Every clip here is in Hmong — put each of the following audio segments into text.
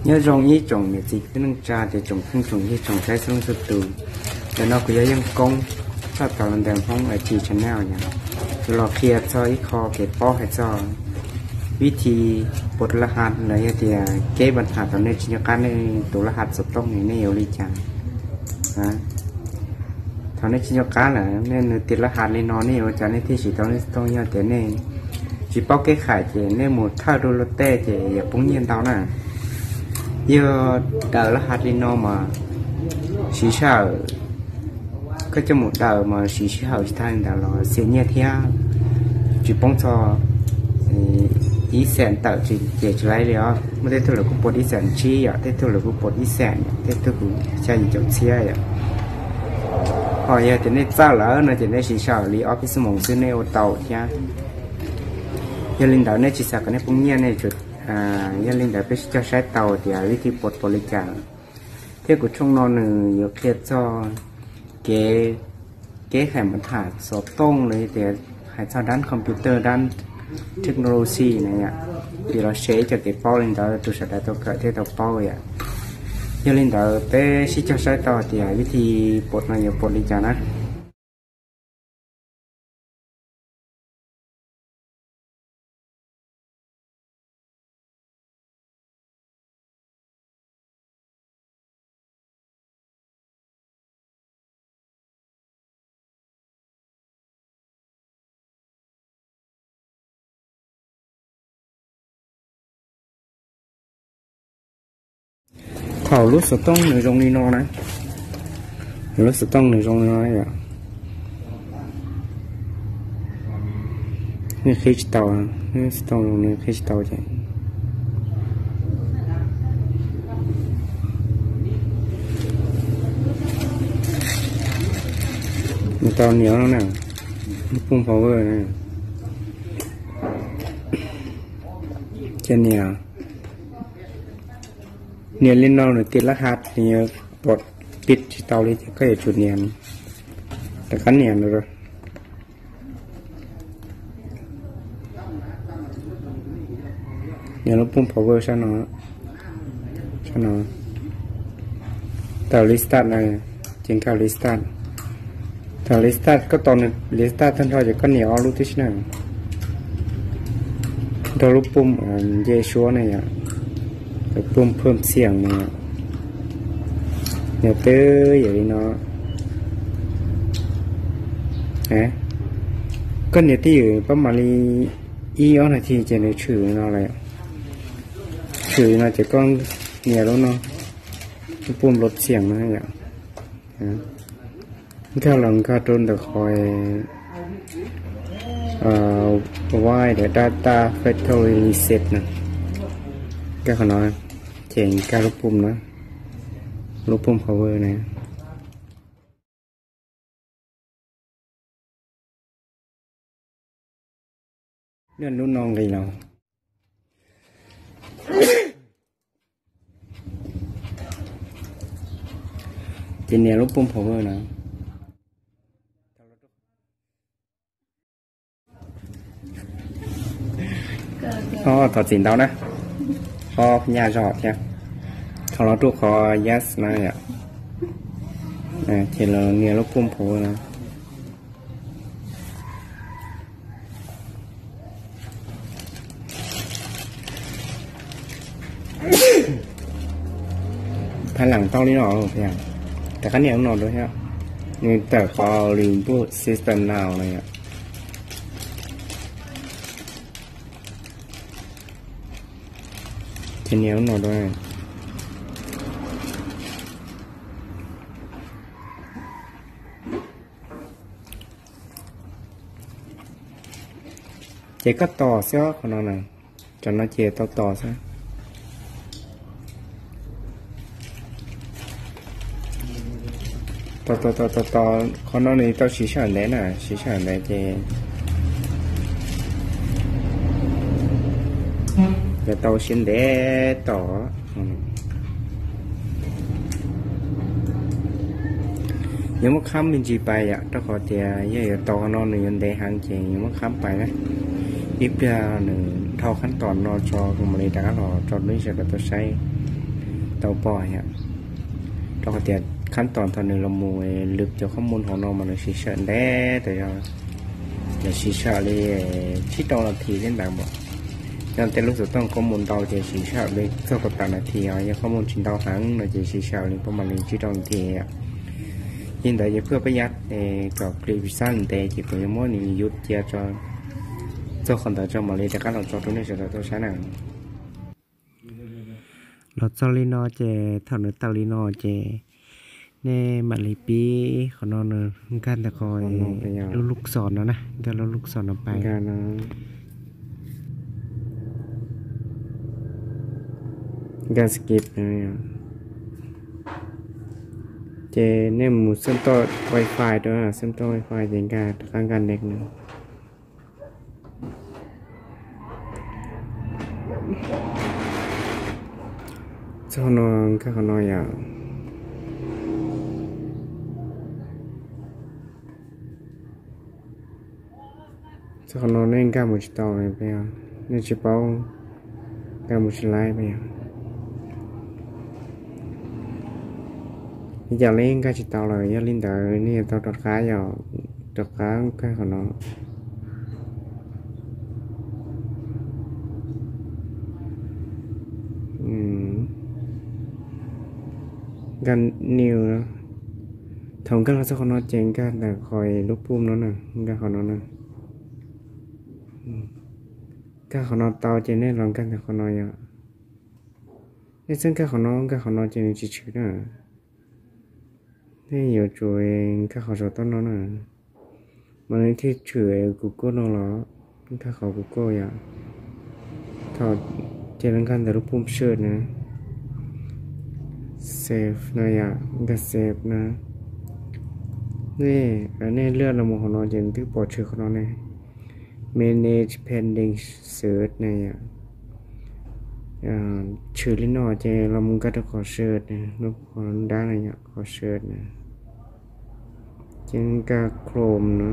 Nyob zoo ib tsoom niam txiv kwv tij neej tsa, tsoom phooj tsoom ywg tsoom saib txhua leej txhua tus. Ntawm no kuv yog Yeej Koob, tshaj tawm los ntawm Hmoob I T Channel yom, kuv los qhia txog ib qho kev paub hais txog vib thi pos laj has los yog tias kev pab tham thaum nej tsis nco qab nej tus laj has xov tooj nej yuav ua li cas. Thaum nej tsis nco qab lawm nej nws tias laj has li no nej yuav ua cas nej thiaj siv tau nej xov tooj? Yog tias nej tsis paub kev hais ces nej mus thawj rau luag tej ces yuav poob nyiaj ntau na. Yog daws laj has li no mas siv sij hawm, koj coj mus daws mas siv sij hawm tsis tag li ntawd los xiam nyiaj thiab tsis poob txog ib xees tawm ces tsis laib li os. Muaj tej tug lawv kuj pos ib xees tsib yom, tej tug lawv kuj pos ib xees yom, tej tug kuj xya yim caum txhiab yom. Ho yog tias nej txawj lawm no ces nej siv sij hawm li ob peb xuab moos xwb nej ua tau thiab. Yog li ntawd nej tsis xav kom nej poob nyiaj nej, yog li ntawd peb sib cog saib tau tias vib thi pos pos li cas. Thiab kuv tshooj no nws yuav qhia txog kev, kev hais mus tham xov tooj los yog tias hais txog dab computer dab technology na yom, ces los share ib co kev paub li ntawd rau sawv daws tau kawm thiab tau paub yom. Yog li ntawd peb sib cog saib tau tias vib thi pos no yuav pos li cas na. Thaum lub xov tooj nws zoo li no na, lub xov tooj nws zoo li no yom, nej qhib tsis tau, lub xov tooj nws qhib tsis tau ces nws tau nias no na, lub pooj power na, ces nias, nias li no nws tias laj has nws yuav pos pib tsis tau li ces koj yuav tsum nias, rov qab nias no. Nias lub pooj power sab no, sab no, thaum li start na, ces nkag li start. Thaum li start koj tos nws li start tag nrho ces koj nias ob lub tib si na, nrog lub pooj nce suab ne yom, lub pooj phwm xiam ne yom, nias twb yam li no. Koj nias twj ywm pab mam li ib ob nas this ces nws tshwm no lawm. Tshwm no ces koj nias lub no, lub pooj lub xiam no yom. Nkag los nkag rau ntawm qhov wide data factory reset na. Nkag qhov no, ces nkag lub pooj na, lub pooj power na. Nias lub no nqis los, ces nias lub pooj power na. Thov txim ntau na, ho nyaj zog thiab. Thov los rau qhov yes na yom, ces los nias lub pooj power na. Phab lees tau li no, rov qab nias lub no dua thiab, nws tawm qhov reboot system now na yom. Ces nias lub no dua. Ces koj tos xwb qhov no na, cov no ces tau tos xwb. Tos tos tos tos tos, qhov no nws tau siv sij hawm ntev na, siv sij hawm ntev ces yuav tau siv ntev tos. Yuav muab khab me ntsis pais yom, rau qhov tias yog yuav tos qhov no nws yuav ntev heev ces yuav muab khab pais na. Ib pliag nws dhau khab tom no tso kuv mam li rov qab los tso rau nej sawv daws tau saib. Tau pom yom, rau qhov tias khab tom thaum nws los mus lwv cov khob mus hauv no mas nws siv sij hawm ntev tas zog, nws siv sij hawm li tsib rau nas this thiab ntawd mas. Yog tej lub xov tooj khob mus ntau ces siv sij hawm li txog kaum tawm nas this os, yog khob mus tsis ntau heev no ces siv sij hawm li pab mam li tsib rau nas this yom. Yog li ntawd ces phwj pab yab kom clip xab ntev ces kuv yuav muab nws yub cia tso txog qhov ntawd tso mam li rov qab los tso rau nej sawv daws tau saib na. Los txog li no ces thaum nws tawm li no ces nej mam li pib qhov no nws nkag ntawm qhov lub lub xos no na, nkag lub lub xos no pais. Nkag skip no. Ces nej mus xeem toj wifi rau, xeem toj wifi ces nkag rov qab nkag next no. Txog no nkag qhov no yom. Txog qhov no nej nkag mus tsis tau, nej tsis paub, nkag mus tsis laib pab yog. Li cas li nkag tsis tau lawm, yog li ntawd nej yuav tau rov qab yom, rov qab nkag qhov no. Nkag new. Thaum nkag los txog qhov no ces nkag ntawm qhov lub pum no na, nkag qhov no na. Nkag qhov no tau ces nej los nkag ntawm qhov no yom. Nej txhob nkag qhov no, nkag qhov no ces nws tsis tshwm na. Nej yuav tsum nkag qhov saum toj no na. Mas nws thiaj tshwm Google no los, nkag qhov Google yom. Thaum ces los nkag ntawm lub pum search na. Save no yom, nkag save na. Nej, nej lwaj los mus qhov no ces nws twb pom tshwm qhov no ne. Manage pending search na yom. Tshwm li no ces los mus nkag rau qhov search na, lub qhov nrab na yom, qhov search na. Ces nkag Chrome na.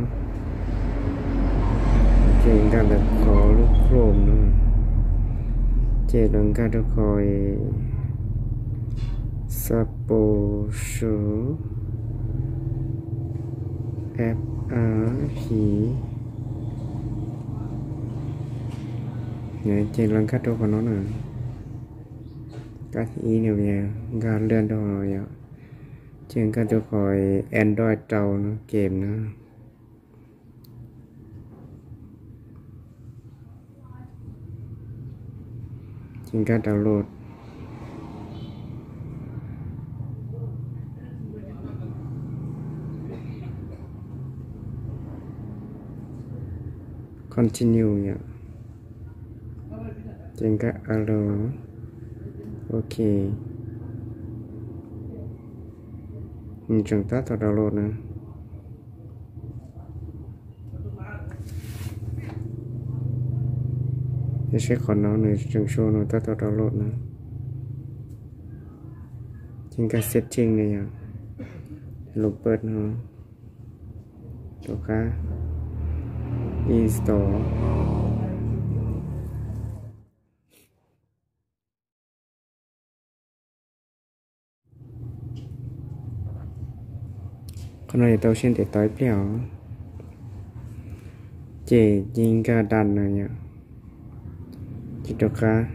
Ces nkag ntawm qhov lub Chrome na. Ces los nkag rau qhov Suppose F R P. Ces los nkag rau qhov no na. Kab ib no nkag lwaj rau yom. Ces nkag rau qhov Android rau no, game na. Ces nkag download. Continue yom. Ces nkag allow. Ok. Nws tseem tab tom download na. Ces seb qhov no nws tseem show nws tab tom download na. Ces nkag setting na yom. Lub paj no rov qab install. Qhov no yuav tau siab ntev tau ib pliag os. Ces cia nkag done na yom. Ces rov qab,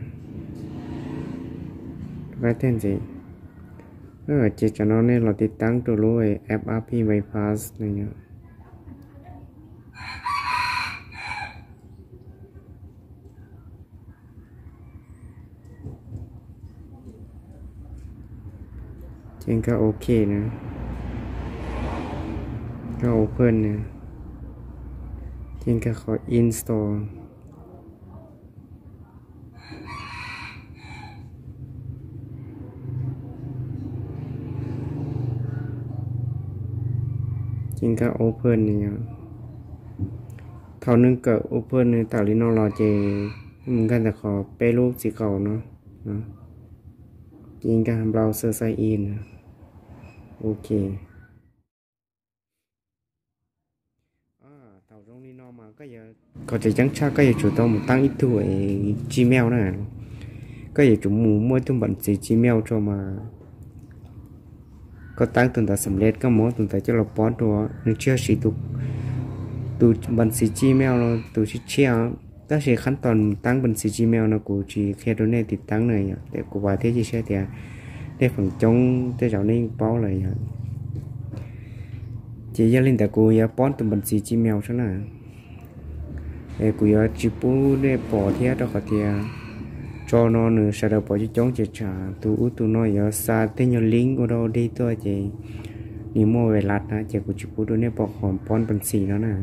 rov qab tiag ntxiv. Ces tsam no nej los tiv taab rau lub F R P bypass no yom. Ces nkag ok na, nkag open na, ces nkag qhov install. Ces nkag open na yom. Thaum nws kawm open nws tawm li no los ces mus nkag ntawm qhov peb lub txiv qaum no, ces nkag browser sign in. Ok. Thaum zoo li no mas koj yuav, qhov tseem ceeb tshaj koj yuav tsum tau mus taab ib tug Gmail na. koj yuav tsum mus muaj ib tug npam xiv Gmail rau mas koj taab tug ntawd xam lej koj muab tug ntawd coj los pob rau, nws tsis yog siv tus npam xiv Gmail los tus tshiab tshiab, tab sis khab toos taab npam xiv Gmail no kuv tsis qhia rau nej tiv taab na yom, kuv vam thiab cia siab tias nej feem coob tej zaum nej yeej paub lawm yom. Ces yog li ntawd kuv yuav pob tus npam xiv Gmail saib na. Es kuv yuav tsis pub nej pom thiab rau qhov tias tso no nws sawv daws pom coob coob ces tsam tus ub tus no yuav xa tej nyuag link ua dog dig tuaj ces nws muaj ves las na ces kuv tsis pub rau nej pom qhov pob npam xiv no na.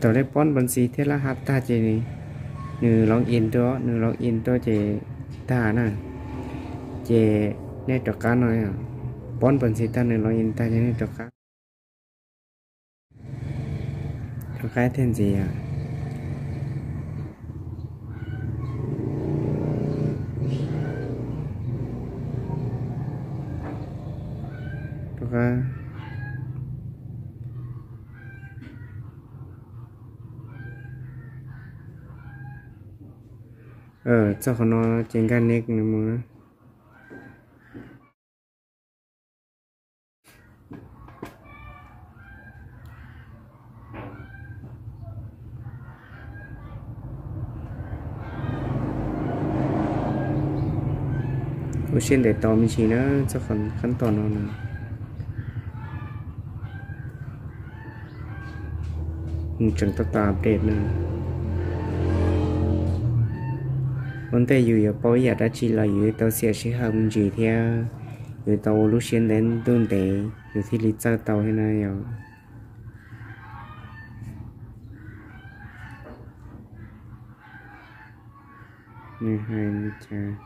Thaum nej pob npam xiv thiab lab has tag ces nws log in rau, nws log in rau ces tag na. Ces nej rov qab no, pob npam xiv tag nws log in tag ces nej rov qab, rov qab thiaj ntxiv. Rov qab. Txog qhov no ces nkag next mus. Ua siab ntev tau me ntsis na, txog qhov khab toos no na. Nws tseem tau tau update na. Ua ntej yus yuav paub ib yam dab tsi los yus tau xiam sij hawm me ntsis thiab yus tau ua lub siab ntev ntuj ntev yus thiaj li txawj tau thiab na yom. Nws hais li cas?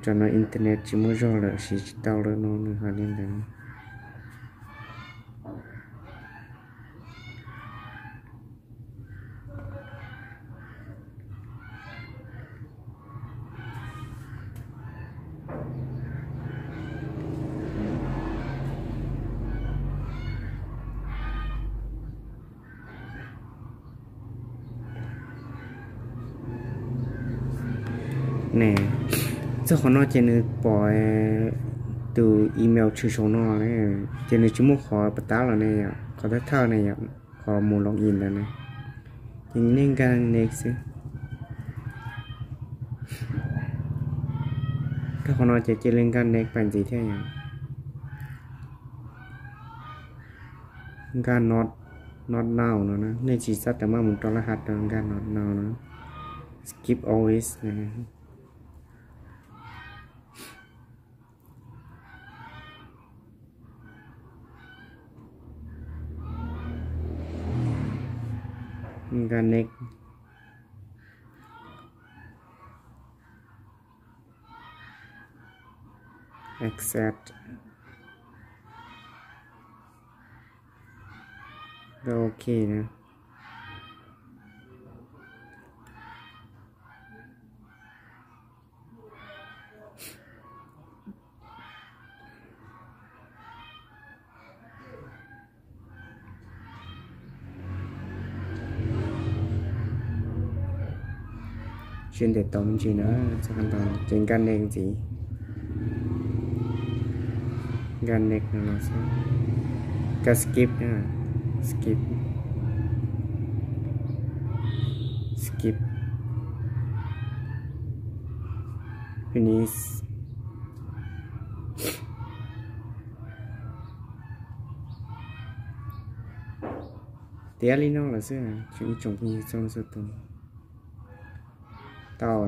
Tsam no internet tsis muaj zog lawm, siv tsis tau lawm no nws hais li ntawd. Ne, txog qhov no ces nws pom tus email tshwm saum no, ces nws tsis muaj qhov pas tab los ne yom, qhov thawj thawj ne yom, qhov mus log in ntawd na. Ces nej nkag next xwb. Txog qhov no ces cia li nkag next pais ntxiv thiab yom. Nkag not, not now no na, nej tsis txhob tau maj mus rau lab has rau nkag not now no. Skip always no. Nkag next. Accept. Ok na. Siab ntev tau me ntsis na, txog qhov no ces nkag next ntxiv. Nkag next no xwb. Nkag skip na. Skip. Skip. Finish. Tiav li no lawm xwb, tsoom phooj ywg txhua leej txhua tus. Tau.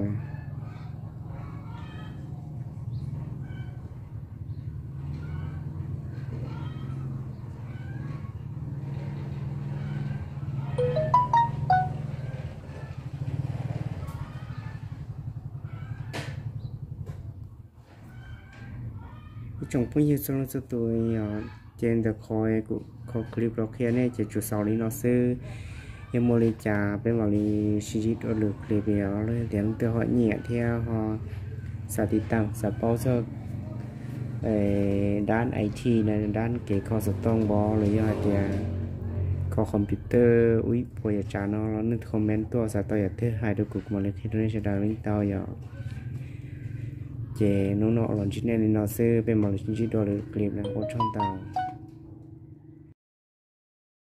Ib tsoom phooj ywg txhua leej txhua tus, yog ces ntawm qhov kuv qhov clip los qhia nej ces tsuas xaus li no xwb. Yog muaj li cas peb mam li sib ntsib dua lwm clip, yog los yog tias leej twg ho nyiam thiab ho xav tiv tauj xav paub txog dab I T na, dab kev kho xov tooj npov los yog hais tias kho computer ub ib puas yam tsav no los nej comment tuaj, xav tau yam twg hais rau kuv, kuv mam li qhia rau nej sawv daws li tau yom. Ces hnub no los ntsib nej li no xwb, peb mam li sib ntsib dua lwm clip na, ua tsaug ntau.